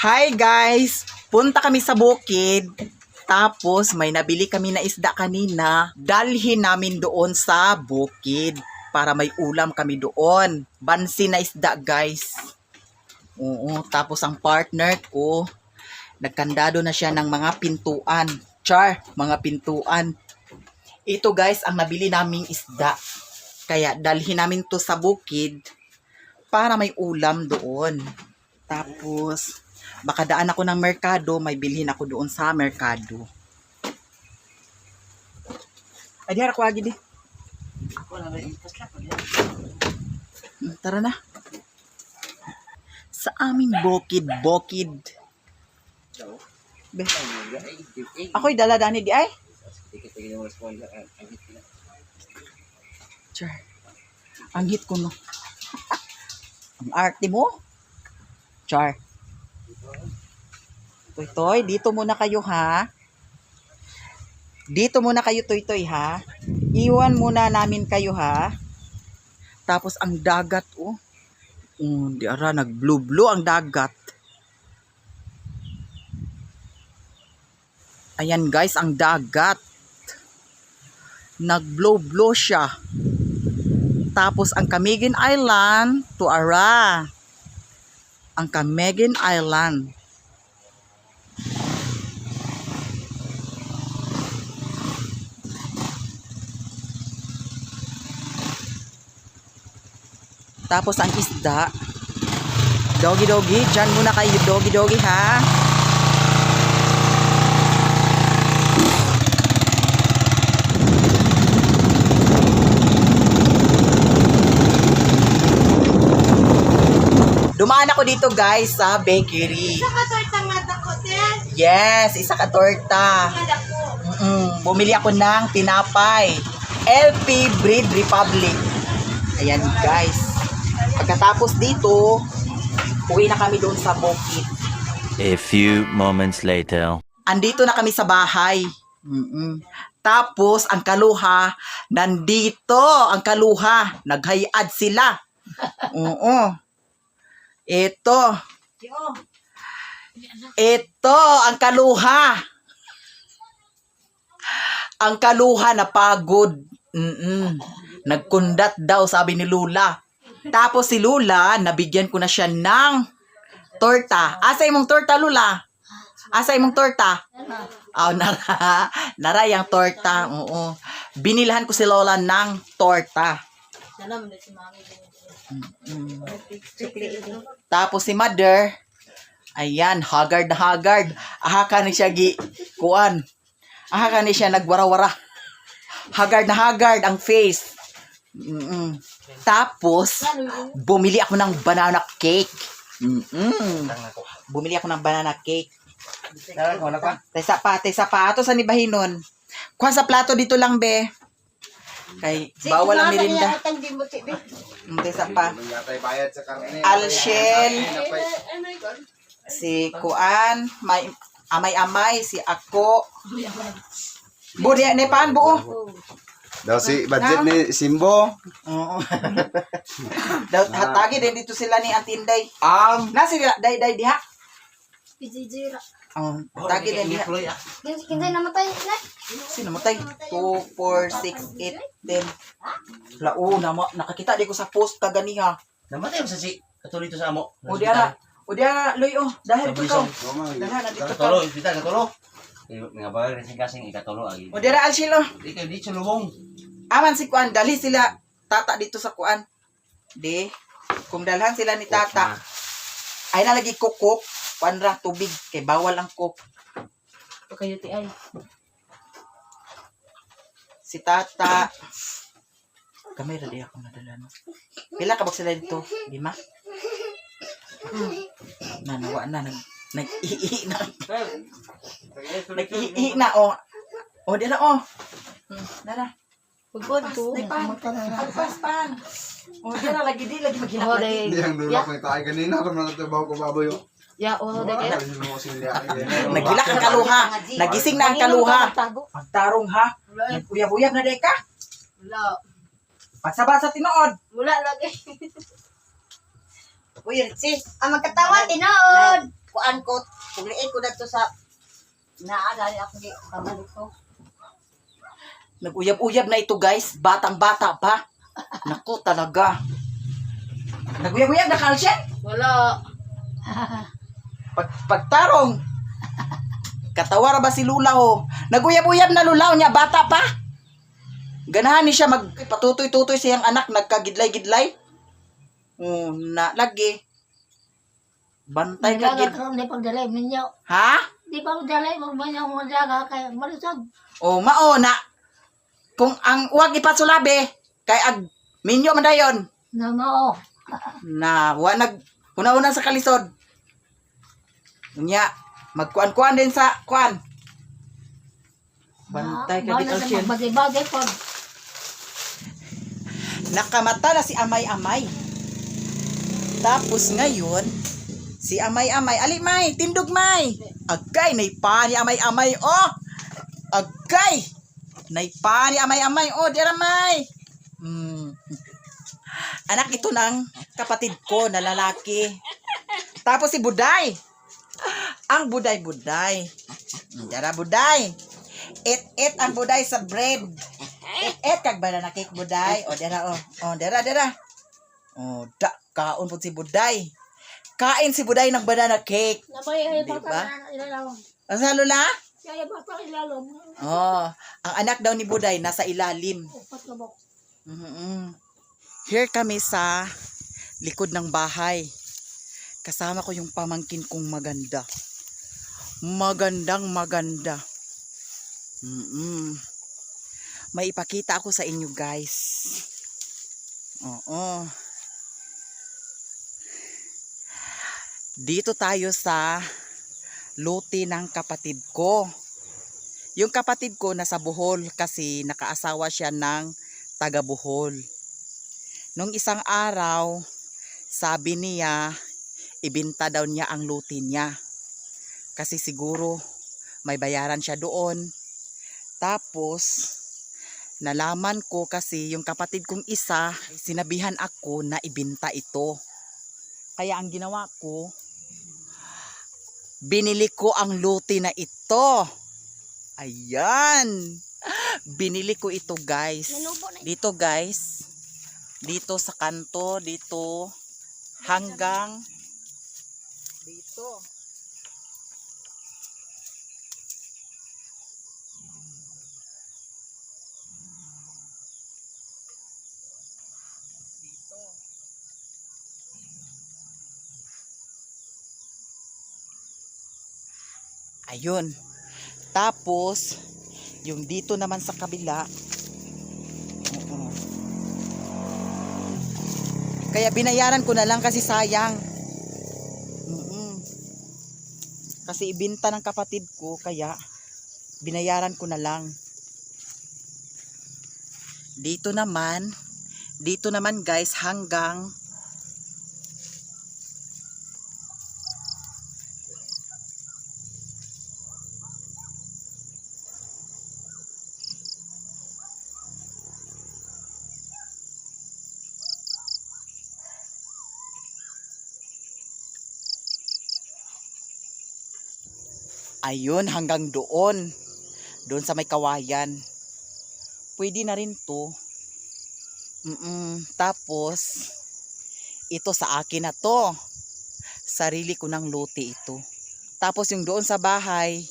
Hi guys! Punta kami sa bukid. Tapos may nabili kami na isda kanina. Dalhin namin doon sa bukid para may ulam kami doon. Bansi na isda, guys. Oo, tapos ang partner ko, nagkandado na siya ng mga pintuan. Char, mga pintuan. Ito guys, ang nabili naming isda. Kaya dalhin namin to sa bukid para may ulam doon. Tapos, baka daan ako ng merkado, may bilhin ako doon sa merkado. Ay, di ako agi di. Tara na. Sa aming bukid, bukid. Be. Ako'y dala dani di ay. Char. Ang hit ko no. Ang arte mo. Char. Toy Toy, dito muna kayo ha. Dito muna kayo, Toy Toy, ha. Iwan muna namin kayo ha. Tapos ang dagat oh. Oh, di ara nag-blue blue ang dagat. Ayan guys, ang dagat. Nag-blow blow siya. Tapos ang Camiguin Island, tuara. Ang Camiguin Island. Tapos ang isda. Doggy doggy, dyan muna kayo, doggy doggy ha. Dumaan ako dito guys sa bakery. Isa ka torta nga dako, te. Yes, isa ka torta. Nga dako. Bumili ako ng tinapay. LP Breed Republic. Ayan guys. Pagkatapos dito, uwi na kami doon sa bukid. A few moments later. Andito na kami sa bahay. Tapos, ang kaluha, nandito ang kaluha. Naghayad sila. Oo. Ito. Ito, ang kaluha. Ang kaluha na pagod. Nagkundat daw, sabi ni Lula. Tapos si Lula, nabigyan ko na siya ng torta. Asa imong torta, Lula? Asa imong torta? Oh, nara. Nara yung torta. Oo. Binilhan ko si Lola ng torta. Tapos si Mother, ayan, haggard na haggard. Aha ka ni siya gi, kuan. Aha ka ni siya nagwarawara. Haggard na haggard ang face. Tapos, bumili ako ng banana cake. Bumili ako ng banana cake. Tesa pa, tesa pa. Ato sa ni Bahinon. Kuha sa plato dito lang, be. Kay, bawal ang merinda. Tesa pa. Alshel. Si Kuan, may amay-amay, si Ako. Budi, ne paan buo? Daw si budget ni Simbo. Oo. Daw hatagi din dito sila ni Antinday. Ang Na sila day day diha. Pijijira. Oh, hatagi din diha. Kinsay namatay na. Sino matay? 2 4 6 8 10. Lao na mo nakakita di ko sa post kaganiha. Namatay mo sa si katuloy to sa amo. O di ara. O di ara, Loy oh, dahil ko ikaw. Dahil na dito ka. Katulo, ospital katulo. Nga ba rin kasing ikatulo agi. O di ara Alshil oh. Di kay di sulubong. Aman si Kuan, dali sila tata dito sa Kuan. Di, kung dalhan sila ni tata, ay nalagi kukok, kuan ra tubig kay bawal ang coke. Kayo ti ay. Si tata. Kamay ra di ako nadala no. Pila ka ba sila dito? Lima? Na nawa na nag nag-iihi na. Nag-iihi na oh. Oh, di na oh. Nara. Pagod ko. Nay pan. Pagpas pan. Oh, di na lagi di lagi maghilak lagi. Hindi ang dulo ko ito ay ganina ko na tubaw ko baboy. Ya, oh, dai kay. Naghilak ang kaluha. Nagising na ang kaluha. Pagtarong ha. Naguyab-uyab na day ka. Wala. Pagsaba sa tinuod. Wala lagi. Uy, Ritzy. Ang magkatawa tinuod. Kuan ko, pugliin ko dito sa naa dali ako di kabalik ko. Nag-uyab-uyab na ito, guys. Batang-bata pa. Naku, talaga. Nag-uyab-uyab na, Carlsen? Wala. Pagtarong. Katawara ba si Lula ho? Naguyab-uyab na Lula niya, bata pa. Ganahan ni siya magpatutoy-tutoy siyang anak, nagkagidlay-gidlay. Oh, na lagi. Bantay ka gid. Di pagdalay minyo. Ha? Di pagdalay magmanyo mo daga kay malusog. O mao na. Kung ang uwag ipasulabi kay ag minyo man dayon. Na mao. Na wa nag una-una sa kalisod. Unya, magkuan-kuan din sa kuan. Bantay ka gid, Alcien. Magbagay pag Nakamata na si Amay-Amay. Tapos ngayon, si Amay-Amay, ali may, tindog may. Agay, naipa ni Amay-Amay, oh! Agay! Naipa ni Amay-Amay, oh, dira may. Anak ito ng kapatid ko na lalaki. Tapos si Buday. Ang Buday-Buday. Dara Buday. Et-et ang Buday sa bread. Et-et kag banana cake Buday. O dara o. O dara dara. O da kaon pud si Buday. Kain si Buday ng banana cake. Nabay ay Di bata ba? na ilalom. Ang sa lola? Ay bata ilalom. Oh, ang anak daw ni Buday nasa ilalim. Upat ka mo. Here kami sa likod ng bahay. Kasama ko yung pamangkin kong maganda. Magandang maganda. May ipakita ako sa inyo, guys. Oo. Dito tayo sa lote ng kapatid ko. Yung kapatid ko nasa Bohol kasi nakaasawa siya ng taga Bohol. Nung isang araw, sabi niya, ibinta daw niya ang luti niya. Kasi siguro may bayaran siya doon. Tapos, nalaman ko kasi yung kapatid kong isa, sinabihan ako na ibinta ito. Kaya ang ginawa ko, binili ko ang luti na ito. Ayan. Binili ko ito, guys. Dito, guys. Dito sa kanto, dito hanggang dito. Dito. Ayun. Tapos, yung dito naman sa kabila, oo. Kaya binayaran ko na lang kasi sayang. Kasi ibinta ng kapatid ko, kaya binayaran ko na lang. Dito naman guys, hanggang ayun, hanggang doon. Doon sa may kawayan. Pwede na rin to. Tapos, ito sa akin na to. Sarili ko ng lote ito. Tapos yung doon sa bahay,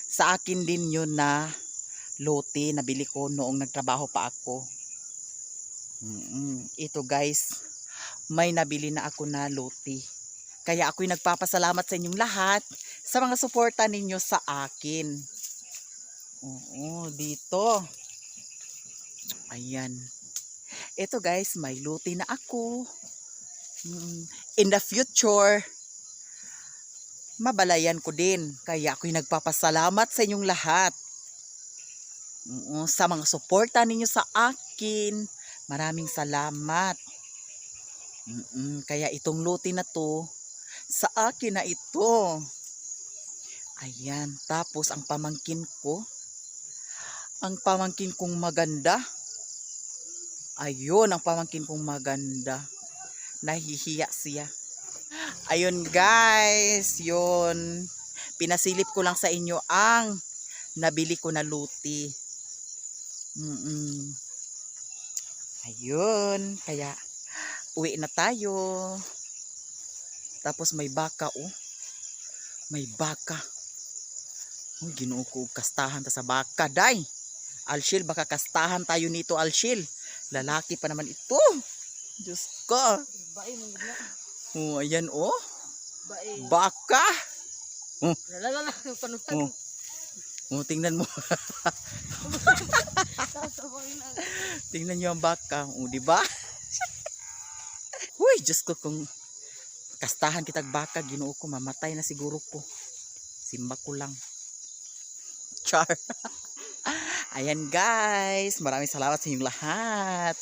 sa akin din yun na lote na bili ko noong nagtrabaho pa ako. Ito guys, may nabili na ako na lote. Kaya ako'y nagpapasalamat sa inyong lahat sa mga suporta ninyo sa akin. Oo, dito. Ayan. Ito guys, may luti na ako. In the future, mabalayan ko din. Kaya ako'y nagpapasalamat sa inyong lahat. Oo, sa mga suporta ninyo sa akin. Maraming salamat. Kaya itong luti na to, sa akin na ito. Ayan, tapos ang pamangkin ko, ang pamangkin kong maganda. Ayun, ang pamangkin kong maganda. Nahihiya siya. Ayun guys, yun. Pinasilip ko lang sa inyo ang nabili ko na luti. Ayun, kaya uwi na tayo. Tapos may baka oh. May baka. Uy, Ginoo ko, kastahan ta sa baka, day. Alshil, baka kastahan tayo nito, Alshil. Lalaki pa naman ito. Diyos ko. Bae mo gud na. Oh, ayan oh. Bae. Baka. Lalala panutan. Oh. Oh, tingnan mo. Tingnan niyo ang baka. Oh, di ba? Uy, Diyos ko, kung kastahan kitag baka, Ginoo ko, mamatay na siguro ko. Simba ko lang. Char. Ayan guys, maraming salamat sa inyong lahat.